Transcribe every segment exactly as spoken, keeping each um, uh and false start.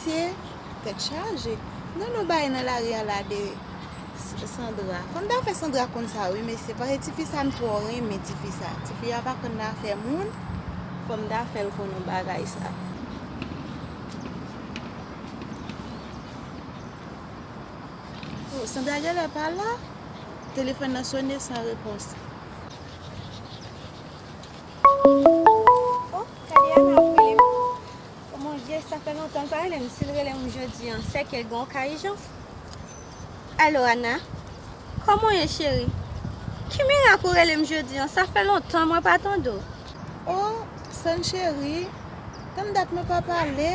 Mesye, tèt chaje. M tande yon bagay nan lari a la de S- Sandra. Fò m ta fè Sandra konn sa wi, mesye. Paske tifi sa m twò renmen tifi sa. Tifi a pa konn nan afè moun. Fò m ta fè l konn yon bagay sa. Oh, Sandra genlè pa la. Telefòn nan sonnen san repons. Oh, gade Ana ap rele m. Oh mon Dieu, sa fè lontan l pa rele m. Si l rele m jodi an, sèke l gen yon ka ijans. Alo, Ana. Kòman w ye, cheri? Ki mirak ou rele m jodi an? Sa fè lontan mwen pa tande w. Oh, San cheri, tann dat mwen pa pale.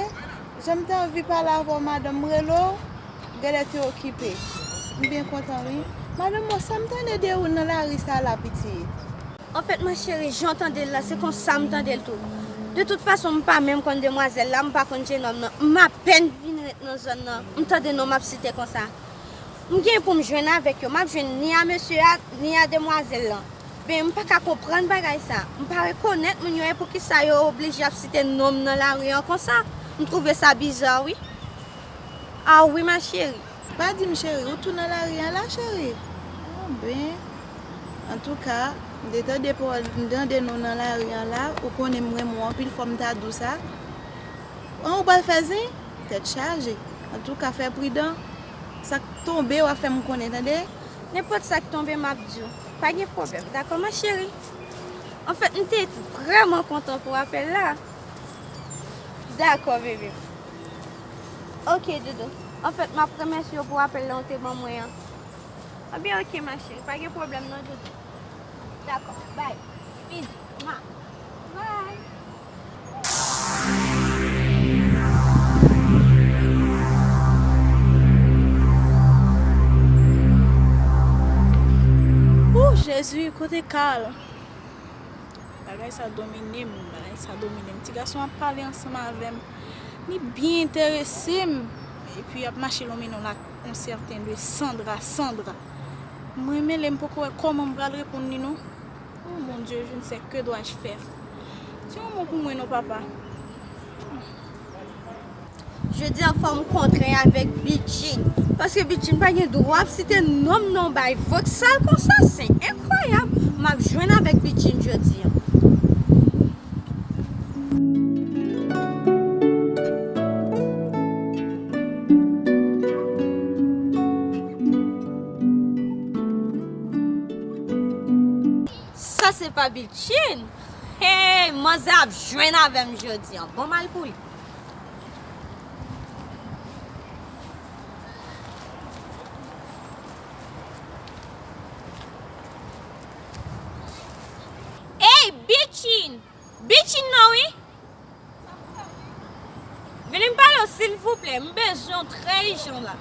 Jan m te anvi pale avè w, madanm, m rele w. Genlè te okipe. M byen kontan, wi. Madanm, mwen, sa m tande de ou nan lari sa la, pitit? Anfèt, ma chérie, jan w tande l la, se konsa m tande l tou. De tout fason, m pa menm konn demwazèl la, m pa konn jenòm nan. M apèn vin ret nan zòn nan, m tande non m ap site konsa. M gen pou m jwenn avèk yo, m ap jwenn ni a mesye a, ni a demwazèl lan. Ben, m pa ka konprann bagay sa. M pa rekonèt moun yo, e poukisa yo oblije ap site non m nan lari an konsa? M twouve sa biza, wi. Ah wi, ma chérie. Pa di m, cheri, ou tou nan lari an la, cheri? Ah, ben, antouka, m te tande pawòl, m tande non w nan lari an la, ou konnen m renmen w anpil, fò m ta di w sa. An, ou pral fè zen? Tèt chaje. Antouka, fè pridan. Sa k tonbe, w a fè m konnen, tande? Nenpòt sa k tonbe, m ap di w. Pa gen pwoblèm, dakò, ma chérie? Anfèt, m te vrèman kontan pou apèl la. Dakò, bebe. Ok, doudou. Anfèt, m ap remèsye w pou apèl la w te ban mwen an. Ebyen, ok, ma chérie. Pa gen pwoblèm non, doudou. Dakò, bye. Bye. Ooh, Jezi, kote Carl? Bagay sa domine m, bagay sa domine m. Ti gason ap pale ansanm avè m. Li byen enterese m. Epi ap mache lonmen non l ak yon sèten de Sandra, Sandra. Mwen mele, m poko wè kòman m pral reponn li non. Oh mon Dieu, je ne sais que dois-je faire. Di yon mo pou mwen non, papa. Jodi a fò m kontre avèk Bitchin. Paske Bitchin pa gen dwa ap site non m nan yon bay voksal konsa, se enkwayab. M ap jwenn avèk Bitchin jodi a. Sa se pa Bitchin. Hey, manzè ap jwenn avè m jodi a. Bon mal pou li. Ey, Bitchin! Bitchin nan wi! Vini m pale w silvouplè, m bezwen w trè ijan la.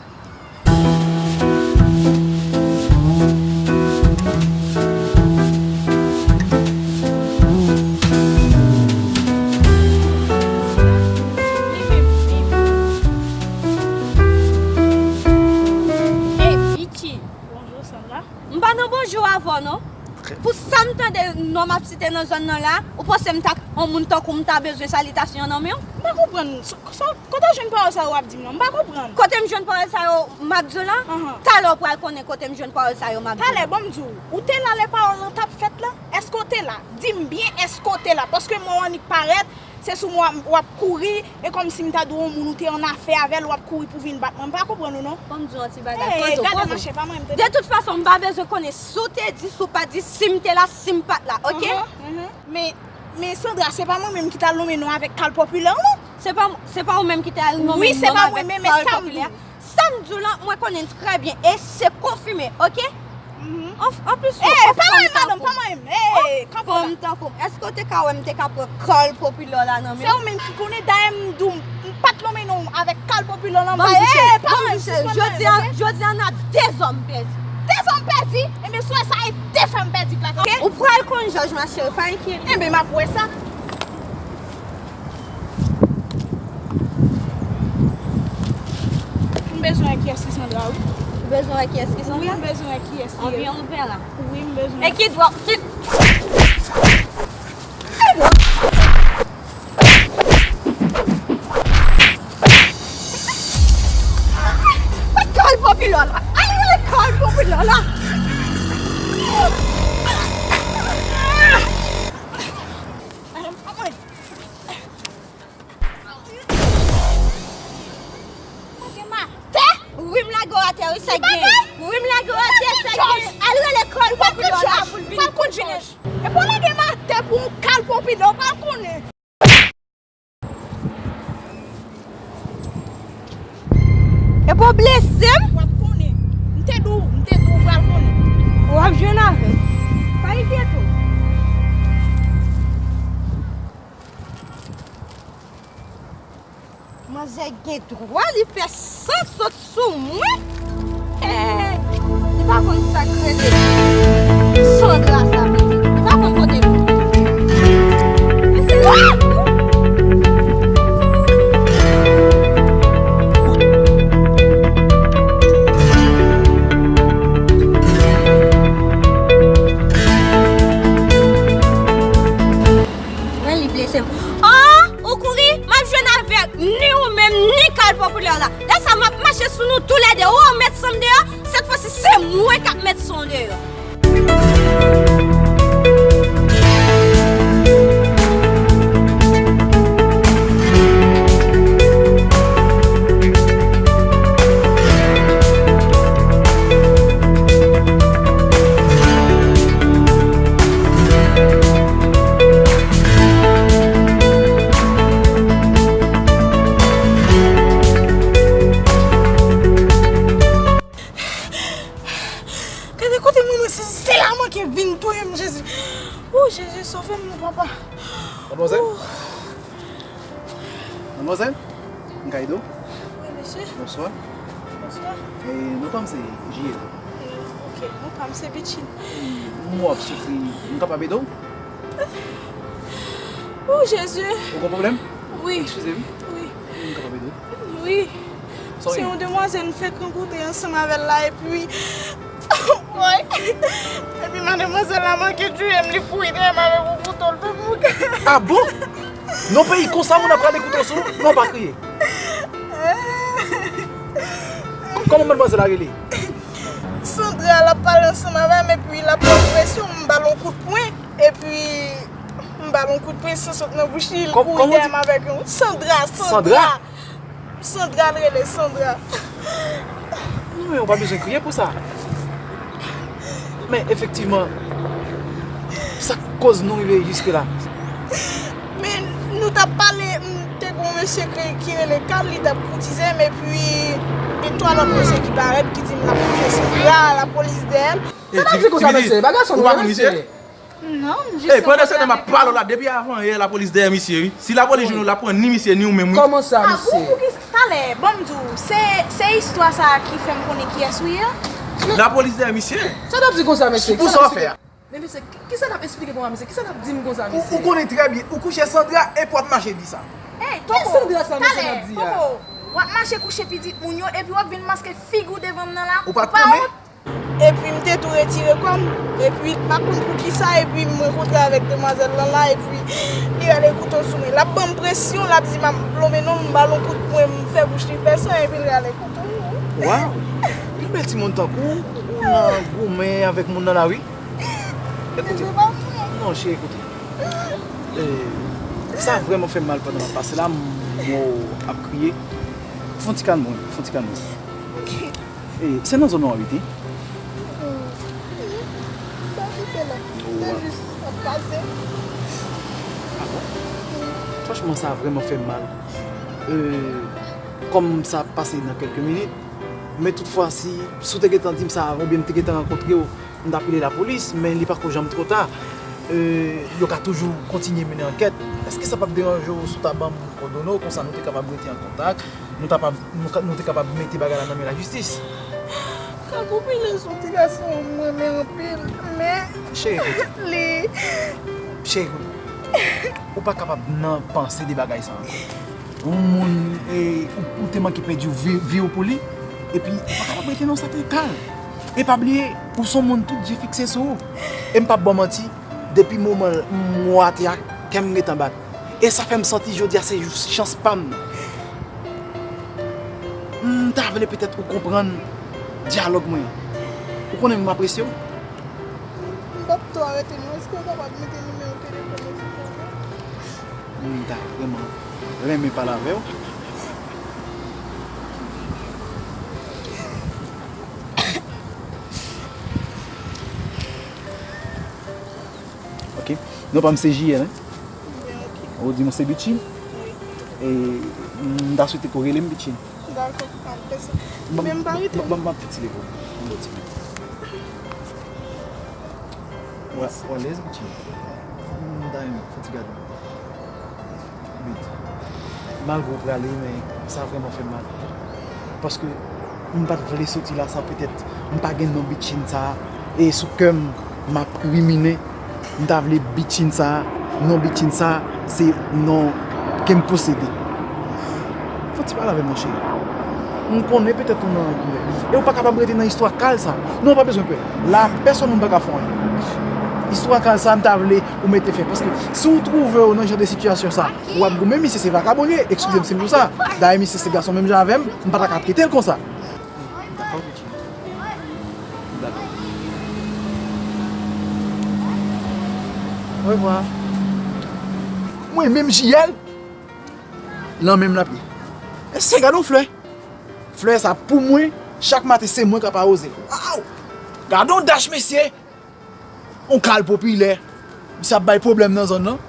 Ey, Bitchin. Bonjou, Sandra. M pa nan bonjou avè w non. Pou sa m tande non m ap site nan zòn nan la, ou panse m ta, yon moun tankou m ta bezwen salitasyon nan men w? M pa konprann. Sa, sa, kote w jwenn pawòl sa yo w ap di m lan? M pa konprann. Kote m jwenn pawòl sa yo m ap di w lan? Ahan. Talè w pral konnen kote m jwenn pawòl sa yo m ap di w lan. Talè, ban m di w, ou te la lè pawòl lan t ap fèt la? Èske w te la? Di m byen, èske w te la? Paske mwen w annik parèt, se sou mwen w ap kouri, e kòmsi m ta di w yon moun ou te annafè avè l, w ap kouri pou vin bat mwen. M pa konprann ou non. Ban m di w yon ti bagay. Ey, poze w, gade poze w. Mache, pa mwen m te. De tout fason, m pa bezwen konnen si w te di, si w pa t di, si m te la, si m pa t la, oke? Mhm, mhm. Men, men Sandra, se pa mwen menm ki t al nonmen non avèk Kal Popilè non. Se pa, se pa ou menm ki te al nonmen non avèk Kal Popilè. Wi, se pa mwen menm, men sa m di w. Sa m di w lan, mwen konnen l trè byen e se konfime, oke? Mhm. An, anplis, ey, pa manyen m, madanm, pa manyen m. Ey, kanpe la. Fanm tankou m, èske w te ka wè m te ka pran Kal Popilè la nan men w? Se ou menm ki konnen, dayè m di w, m pa t nonmen non w avèk Kal Popilè nan bay. Ey, pa manyen m, sispann manyen m, oke? Jodi a, jodi a n ap de zòm pèdi. De zòm pèdi? Enben, sou sa, e de fanm pèdi plat, oke? Ou pral konn jòj, ma chérie, pa enkyete. Enben, m ap wè sa. M bezwen wè kiyès ki Sandra, wi. Ou bezwen wè kiyès ki Sandra? Wi, m bezwen wè kiyès ki. Anvi on vè la. Wi, m bezwen. E ki dwa, ki, ki dwa? Ki dwa? Lòla. Al rele kòl pou Lòla. Wi, m lage w atè, wi, sa gen. Wi, m lage w atè, sa gen. Al rele kòl pou Lòla pou l vin konnen. Epi w lage m atè pou m kal pou Lòla, w pral konnen. Epi w blese m. W ap konnen. M te di w, m te di w pral konnen. W ap jwenn avè l. Pa enkyete w. Manzè gen dwa li fè san sot sou mwen. Hey, li pa konn sa k rele Sandra sa vle di. Li pa konn kote l. Men se lwa tou. Mwen li blese m. Oh, ou kouri, m ap jwenn avèk ni ou menm, ni kal popilè la. Lè sa m ap mache sou nou toulède. Ou mèt san m deyò, sèt fwa si se mwen k ap mèt san w deyò. Gade kote manman se, se la manke vin touye m, Jezi. O Jezi, sove m non, papa. Madmwazèl? Madmwazèl? M ka ede w? Wi, mesye. Bonswa. Bonswa. E, non pa m se J L. E, ok, non pa m se Bitchin. E, m wè w ap soufri, m kapab ede w? O Jezi. Ou gen pwoblèm? Wi. Eskize m. Wi. M kapab ede w? Wi. Se yon demwazèl m fèk rankontre ansanm avè l la, epi, woy. Epi mademwazèl la manke touye m, li kouri dèyè m avèk yon kouto, l fè m wout. Ah bon? Nan peyi konsa, moun ap rale kouto sou ou? Non, pa kriye. Kòman mademwazèl la rele? Sandra, l ap pale ansanm avè m, epi l ap pran presyon, m ba l yon kout pwen, epi m ba l yon kout pwen, san sot nan bouch li, li kouri dèyè m avèk yon Sandra, Sandra. Sandra, l rele Sandra. Non, men ou pa bezwen kriye pou sa. Men efektivman, sa k koz nou rive jiske la. Men nou t ap pale, m te gen yon mesye ki, ki rele Carl, li t ap koutize m, epi gen twa lòt mesye ki parèt, ki di m l ap koute Sandra, lapolis dèyè l. Sa n ap di konsa, mesye? Bagay sa nou wè, mesye? Non, m jis... Ey, pandan se tan m ap pale w la, depi avan yè lapolis dèyè misye, wi. Si lapolis jwenn ou, l ap pran ni misye, ni ou menm, wi. Kòman sa, mesye? Ah, pou, pou ki, talè, ban m di w, se, se istwa sa a ki fè m konnen kiyès ou ye a. Lapolis dèyè misye. Sa n ap di konsa, mesye? Pou sa w fè a. Men mesye, ki, kisa n ap esplike pou mwen, mesye? Kisa n ap di m konsa, mesye? Ou, ou konnen trè byen, ou kouche Sandra epi w ap mache di sa. Ey, Toko, talè, Toko, w ap mache kouche pitit moun yo epi w ap vin maske figi w devan m nan la. Ou pa t konnen? Epi m te tou retire kò m. Epi m pa konn poukisa, epi m rankontre avèk demwazèl lan la, epi li rale kouto sou mwen. L ap ban m presyon, l ap di m ap plonbe non l, m ba l yon kout pwen, m fè bouch li fè san, epi l rale kouto. Waw! Yon bèl timoun tankou w, ou nan goumen avèk moun nan lari? Ekoute, non, cheri, ekoute. Eh, sa vrèman fè m mal pandan m ap pase la, m wè w ap kriye. Fè yon ti kalme, fè yon ti kalme. Eh, se nan zòn nan w abite? M pa abite la. M te jis ap pase. Ah bon? Franchman, sa vrèman fè m mal. Eh, kòm sa ap pase nan kèlke minit, men toutfwa, si, si w te gentan di m sa avan, oubyen m te gentan rankontre w, m t ap rele lapolis, men li pako janm twò ta. Eh, yo ka toujou kontinye mennen ankèt. Èske sa p ap deranje w si w ta ban m kòdone w, konsa nou te kapab rete an kontak, nou t ap, nou ka, nou te kapab mete bagay la nan men lajistis? Ka konprann se yon ti gason m renmen anpil, men... Cheri, li... Cheri, ou pa kapab nan panse de bagay sa ankò. Yon moun, e, ou, ou te manke pèdi vi, vi w pou li, epi ou pa kapab rete nan yon sèten kal. E pa bliye, ou se yon moun tout je fikse sou ou. E m p ap ba w manti, depi moman m wè w atè a, kè m gentan bat. E sa fè m santi jodi a se jou chans pa m nan. M ta vle petèt ou konprann dyalòg mwen an. Ou konnen m apresye w. M p ap twò rete non, èske w kapab mete nimewo telefòn ou sou fon an? M ta vrèman renmen pale avè w. Ok. Non pa m se J L, hein? Ou di mwen se Bitchin? Wi. E m ta swete ke w rele m Bitchin. Dakò, pa de sou. Ban m, men m pa rete. Ban m, ban m fè ti leve. Ban m fè ti leve. Ou a, ou alèz, Bitchin? M ta renmen fè ti gade. Bit. Malgre w prale, men sa vrèman fè m mal. Paske m pa t vle soti la san petèt m pa gen non Bitchin sa a. E sou kè m, m ap krimine. M ta vle Bitchin sa a, non Bitchin sa a, se non ke m posede. Fò ti pale avè m, monchè. M konnen petèt ou nan anpil. E ou pa kapab rete nan istwa kal sa. Non, ou pa bezwen pè. La, pèsonn moun pa ka fè w anyen. Istwa kal sa, m ta vle ou mete fen. Paske si w twouve w nan jan de sitiyasyon sa, w ap goumen, misye se vakabon li ye. Eskize m si m di w sa. Dayè, misye se gason menm jan avè m, m pa ta ka trete l konsa. Dakò, Richie. Dakò. Orevwa. Mwen menm J L, nan menm lapye. Mesye, gade yon flè. Flè sa pou mwen, chak maten se mwen k ap awoze. Waw! Gade yon dach, mesye! Yon kal popilè. Misye ap bay pwoblèm nan zòn nan.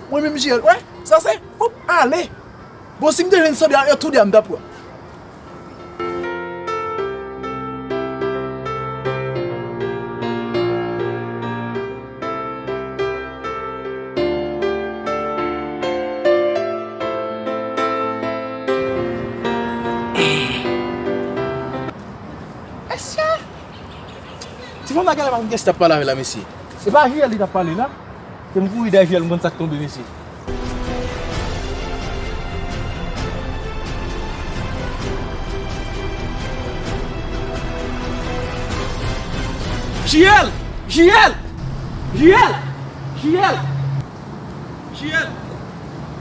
Mwen menm J L, wè, sa se, hop, ale. Bon, si m te jwenn sandal, yo tou de a m t ap pran. Mesye! Ti fanm la genlè pa konn kiyès li t ap pale avè l la, mesye. Se pa J L li t ap pale la? Se m kouri dèyè J L, m konn sa k tonbe, mesye. J L! J L! J L! J L! J L!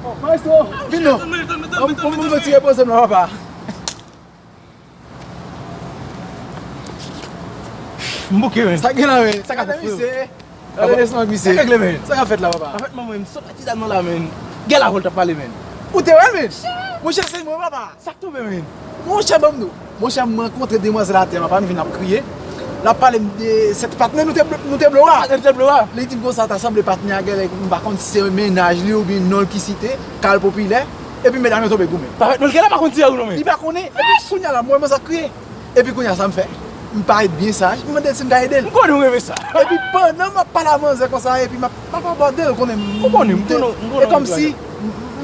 Oh, maestro, vin non. Tann mwen, tann mwen, tann mwen, tann mwen, tann mwen. Ban m ti repoze m la, papa. M bouke, men. Sa gen la, men? Sa k ap fèt, freo? Gade misye. Gade leson ak misye. Sa k regle, men? Sa k ap fèt la, papa? Anfèt, manman, m sot Tidan nan la, men. Gen la vòl t ap pale, men. Ou te wè, men? Monchè, se mwen, papa. Sa k tonbe, men? Monchè, ban m di w. Monchè, m rankontre demwazèl atè, papa, m vin ap kriye. L ap pale m de sèt patnè nou te, nou te blowa. Patnè nou te blowa. Li di m konsa, ta sanble patnè a genlè, m pa konn si se mennaj li oubyen non l ki site, kal popilè. Epi medam yo tonbe goumen. Papa, men l genlè pa konn si se ou non, men. Li pa konnen. Epi kounye a la, m wè manzè ap kriye. Epi kounye a sa m fè? M parèt byen saj, m mande l si m ka ede l. M konnen w renmen sa. Epi pandan m ap pale a manzè konsa, epi m ap, m ap abòde l, konnen m, ou konnen, m konnen, m konnen. E kòmsi m,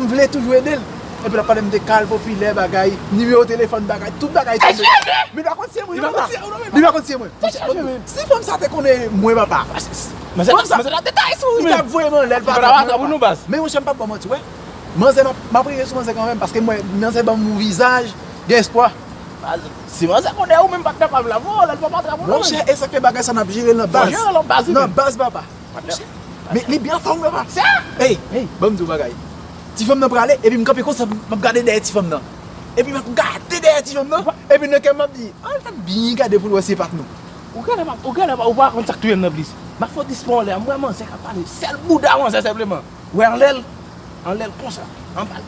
m vle toujou ede l. Epi l ap pale m de kal popilè, bagay, nimewo telefòn, bagay, tout bagay tonbe. Men li pa konn si se mwen non, papa. Li pa konn si se mwen. Si fanm sa te konnen mwen, papa. Fanm sa, li t ap voye m anlè, l pa t ap. Men monchè, m p ap ba w manti, wè. Manzè, m ap, m ap rive sou manzè kanmenm, paske m wè manzè ban m yon vizaj, gen espwa. Baz, si manzè konnen ou menm patnè pa m la, voye l al fè patnè pou nou. Monchè, e sa k fè bagay sa n ap jere l nan baz. Fò jere l nan baz, wi, men. Nan baz, papa. Monchè, men li byen anfòm, papa. Sa! Ey, ey, ban m di w bagay. Ti fanm nan prale, epi m kanpe konsa, m ap gade dèyè ti fanm nan. Epi m ap gade dèyè ti fanm nan, epi nan kè m ap di, "Al fè byen gade pou l wè si se patnè w." Ou genlè pa, ou genlè pa, ou pa konn sa k touye m nan plis. M ap fè yon dispo anlè a, m wè manzè k ap pale, sèl bouda manzè senpleman. Wè anlè l, anlè l konsa, anba l.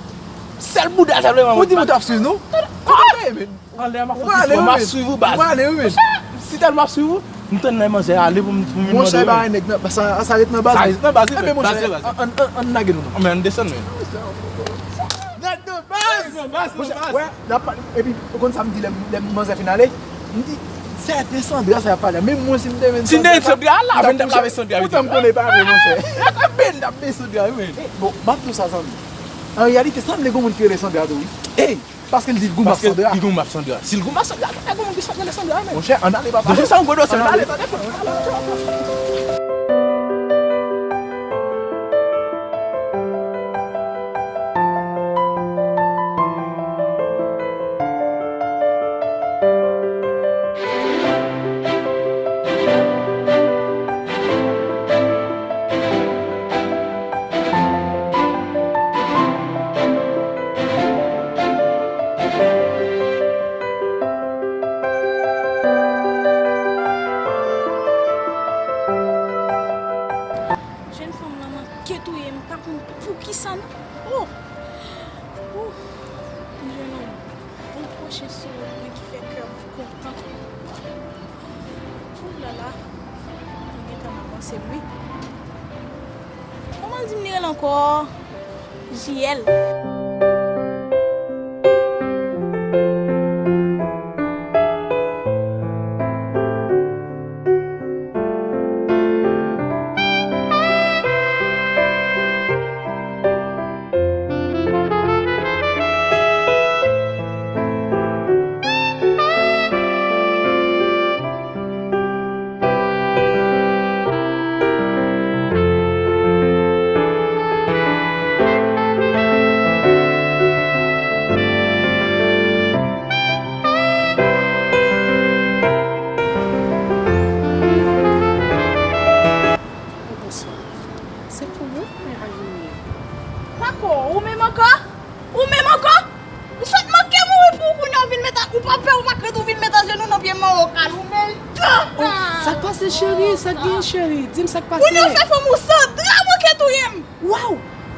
Sèl bouda senpleman. Ou di m ou t ap swiv nou? Kote w ye, men? Anlè a, m ap fè yon dispo, m ap swiv ou, baz. Ou prale, wi, men. Si tèlman m ap swiv ou, m tann nan manzè ale pou m, pou m vin mande w. Monchè, bagay nèg nan, sa, sa ret nan baz. Sa ret nan baz, wi, men. Baz, baz. Ann, ann, ann lage nou non. Men ann desann, men. Nèg nan baz! Monchè, wè, l ap pale, epi, ou konn sa m di lè, lè manzè fin ale? M di, sèten Sandra sa y ap pale a. Men mwen, si m te menm Sandra, si m te menm Sandra, la, m t ap lave Sandra, wi. Poutan m konnen pa vre, monchè. L ap ben, l ap ben Sandra, wi, men. Bon, m ap di w sa, zanmi. An reyalite, sanble gon moun ki rele Sandra tou, wi. Ey! Paske l di l goumen ap Sandra. Paske l goumen ap Sandra. Si l goumen ap Sandra, gen moun ki sot rele Sandra, men. Monchè, ann ale, papa. Monchè, sa yon gwo dosye, ann ale. Ann ale. Li gentan nan panse m, wi. Kòman l di m li rele ankò? J L. Bonswa. Se pou ou mwen Alimye. Pako, ou menm ankò? Ou menm ankò? M sot manke mouri pou ou kounye a w vin met a, ou pa pè, ou pa krent, ou vin met ajenou nan pye m anwo kal, ou mechan! Oh, sa k pase cheri? Sa k gen cheri? Di m sa k pase. Kounye a w fè fanm ou Sandra manke touye m! Waw!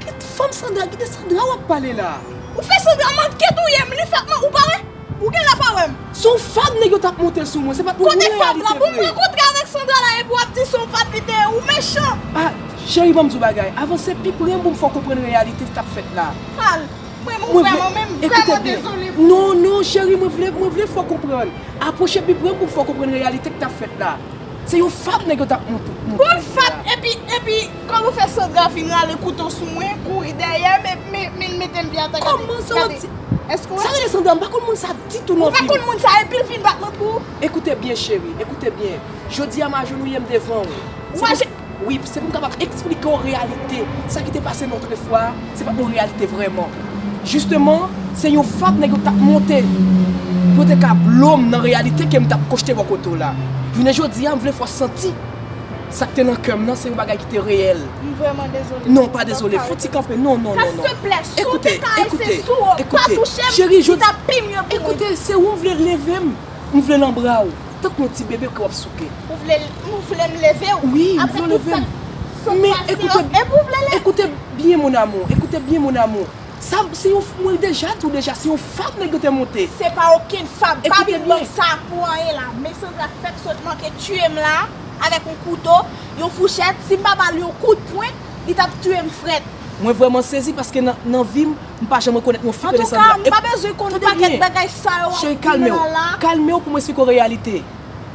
Kit fanm Sandra, kite Sandra w ap pale la. Ou fè Sandra manke touye m, li fè m, ou pa wè? Ou genlè pa wè m. Se yon fab nèg yo t ap monte sou mwen, se pa t yon reyalite vre. Kote fab la? Pou m rankontre avèk Sandra la epi w ap di se yon fab li te ye, ou mechan. Ah, cheri, ban m di w bagay. Avanse pi pre m pou m fè w konprann reyalite ki t ap fèt la. Kal, mwen, mwen vrèman, men m vrèman dezole pou ou. Non, non, cheri, mwen vle, mwen vle fè w konprann. Apwoche pi pre m pou m fè w konprann reyalite ki t ap fèt la. Se yon fab nèg yo t ap monte, monte. Bon fab, epi, epi, kòman fè Sandra fin rale kouto sou mwen, kouri dèyè m, men, men, men l mete m pye atè, gade. Kòman sa w ap di? Èske w wè? Sa rele Sandra, m pa konn moun sa ditou nan vi m. Ou pa konn moun sa, epi l fin bat mwen pou ou? Ekoute byen, cheri, ekoute byen. Jodi a, m ajenouye m devan w. Ou aje- Wi, se pou m kapab eksplike w reyalite. Sa ki te pase lòt fwa, se pa t yon reyalite vrèman. Jisteman, se yon fab nèg yo t ap monte pou yo te ka blo m nan reyalite ke m t ap kwochte bò kote w la. Jounen jodi a, m vle fè w santi sa k te nan kè m nan, se yon bagay ki te reyèl. M vrèman dezole. Non, pa dezole, fò ti kanpe. Non, non, non, non. Silvouplè, si w te ka eseye sou w, pa touche m, li t ap pi mye pou mwen. Ekoute, se ou m vle leve m, m vle nan bra w. Tankou yon ti bebe ke w ap souke. Ou vle, ou vle m leve w? Wi, m vle w leve m. Apre tout sa k sot pase yo, epi w vle leve? Ekoute byen, mon amour. Ekoute byen, mon amour. Sa, se yon, mwen deja di w deja, se yon fab nèg yo te monte. Se pa okenn fab. Pa vin ban m sa pou anyen la. Men Sandra fèk sot manke tiye m la, avèk yon kouto, yon fouchèt. Si m pa ba l yon kout pwen, li t ap tiye m frèt. Mwen vrèman sezi paske nan, nan vi m, m pa janm rekonèt yon fi k rele Sandra. Antouka, m pa bezwen konn pakèt bagay sa yo w ap di m la. Cheri, kalme w. Kalme w pou m esplike w reyalite.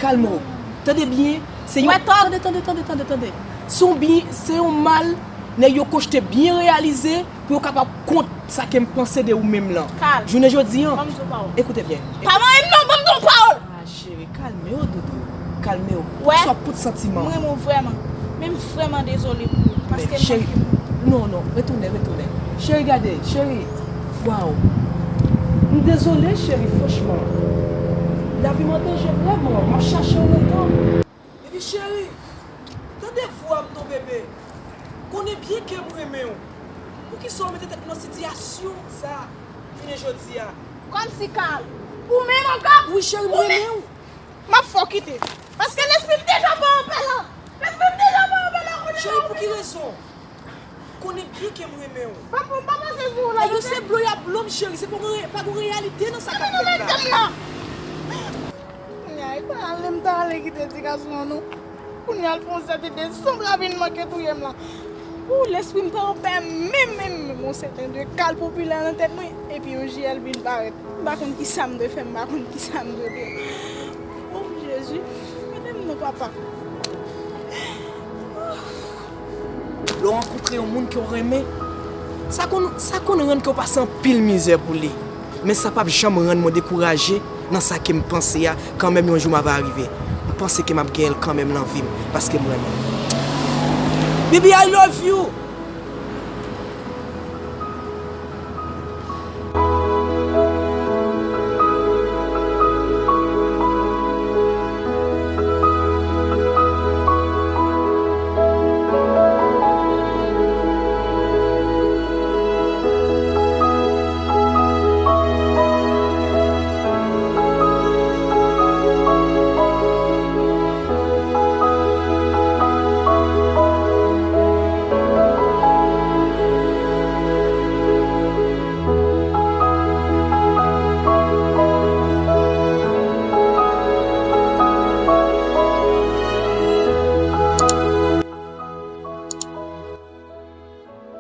Kalme w. Tande byen, se yon, tande, tande, tande, tande, tande. Se yon byen, se yon mal, nèg yo kwochte byen reyalize pou yo kapab kont sa ke m panse de ou menm lan. Kal. Jounen jodi a. Ban m di w pawòl. Ekoute byen. Pa manyen m non, ban m di w pawòl. Ah, cheri, kalme w, doudou. Kalme w. Wè? Sa w ap pote santiman. M renmen w vrèman. Men m vrèman dezole pou ou. Paske m manke w. Non, non, retounen, retounen. Cheri, gade, cheri. Waw. M dezole, cheri, franchman. Lavi m an danje vrèman. M ap chache w lontan. Epi, cheri, tande vwa m non, bebe. Konnen byen ke m renmen w. Poukisa w mete tèt nou nan sitiyasyon sa a jounen jodi a? Kòmsi, Kal, ou menm ankò? Wi, cheri, m renmen w. M ap fè w kite. Paske lespri m deja pa anpè la. Lespri m deja pa anpè la kounye a. Cheri, pou ki rezon? Konnen byen ke m renmen w. Pa, pa, pa panse sou ou la. Nèg yo se blo y ap blo m, cheri. Se pa gon re-, pa gon reyalite nan sa k ap fèt la. Kounye a, e pa ale m ta ale kite ti gason an non. Kounye a, l fè yon sèt ide, Sandra vin manke touye m la. Ou, lespri m pa anpè menm, menm, menm. Yon sèten de Kal popilè nan tèt mwen, epi yon J L vin parèt. M pa konn kisa m dwe fè, m pa konn kisa m dwe fè. O Jezi, ede m non, papa. Lè w rankontre yon moun ke w renmen, sa konn, sa konn rann ke w pase anpil mizè pou li. Men sa p ap janm rann mwen dekouraje nan sa ke m panse a, kanmenm yon jou m ava rive. M panse ke m ap genyen l kanmenm nan vi m, paske m renmen l. Baby, I love you!